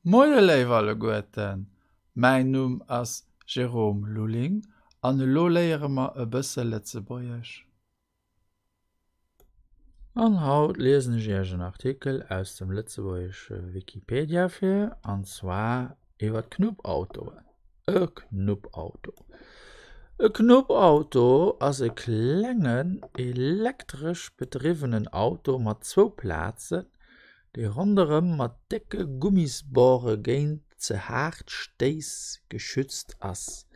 Moie léif alleguerten, mäin Numm ass Jérôme Lulling an elo léiere mer e bësse Lëtzebuergesch. An haut liesen ech iech en Artikel aus dem lëtzebuergesche Wikipedia vir, an zwar iwwer d'Knuppautoen. E Knuppauto. E Knuppauto ass e klengen, elektresch bedriwwenen Auto mat zwou Plazen, dee ronderëm mat décke Gummisbore géint ze haart Stéiss geschützt ass.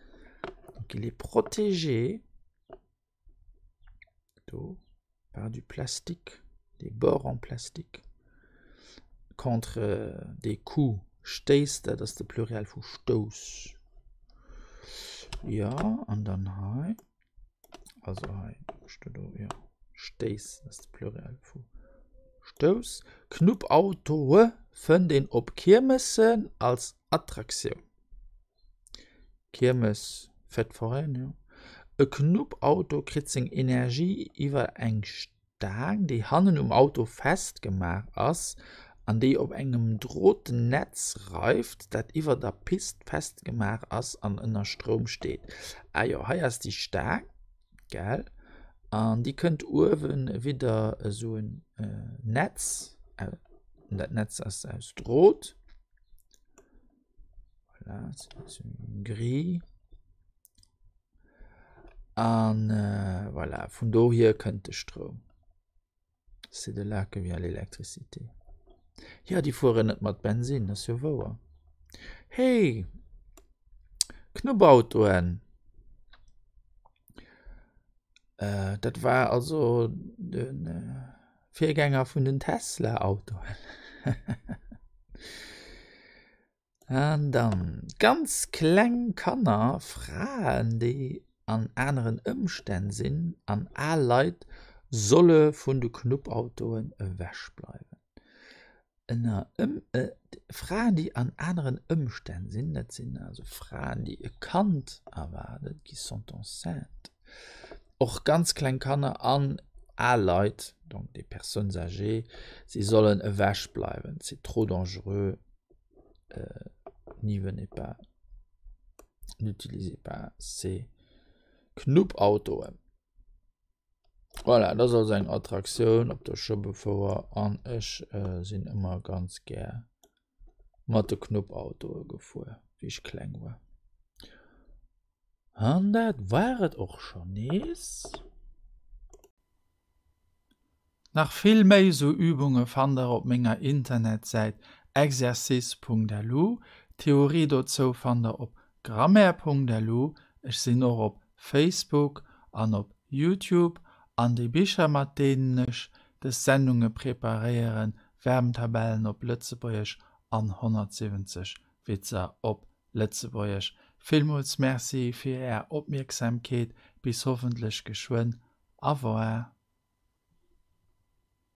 Donc il est protégé do par du plastique, des bords en plastique contre des coups. Stéiss, dat ass de Pluriel vu Stouss. Jo, an dann hei. Also hei steet do jo Stéiss, dat ass de Pluriel vu Stouss. Knuppautoe fënnt een op Kiermessen als Attraktioun. Kiermes, Fête foraine, jo. E Knuppauto kritt seng Energie iwwer eng Staang, déi hannen um Auto festgemaach ass an déi op engem Drotnetz reift, dat iwwer der Pist festgemaach ass an ënner Stroum steet. Ah jo, hei ass déi Staang, gell? An déi kënnt uewen widder esou en Netz, dat Netz ass aus Drot. Voilà, c'est une grille. An äh, voilà, vun dohier kënnt de Stroum. C'est de là que vient l'électricité. Ja, déi fueren net mat Bensin, ass jo wouer. Hey! Knubbautoen. Äh, dat war also den äh, Virgänger vun den Tesla-Autoen. An dann ganz kleng Kanner, Fraen, déi an aneren Ëmstänn sinn, an al Leit solle vun de Knuppautoen ewech bleiwen. Ënner Fraen, déi an aneren Ëmstänn sinn, dat sinn also Fraen, déi e Kand erwaarden, qui sont enceintes, och ganz kleng Kanner an al Leit, donc des personnes âgées, si sollen ewech bleiwen, c'est trop dangereux, n'y venez pas, n'utilisez pas ces Knuppautoen. Voilà, dat ass also eng Attraktioun op der Schueberfouer an ech sinn ëmmer ganz gär mat de Knuppautoe gefuer, wéi ech kleng war. An dat war et och schonn nees. Nach vill méi sou Übunge fannt der op menger Internetsäit exercice.lu. D'Theorie dozou fannt der op grammaire.lu. Ech sinn och op Facebook an op Youtube an déi Bicher mat deenen ech des Sendunge preparéieren, Verbentabellen op Lëtzebuergesch an 170 Witzer op Lëtzebuergesch. Villmools Merci fir är Opmierksamkeet, bis hoffentlech geschwënn, au revoir.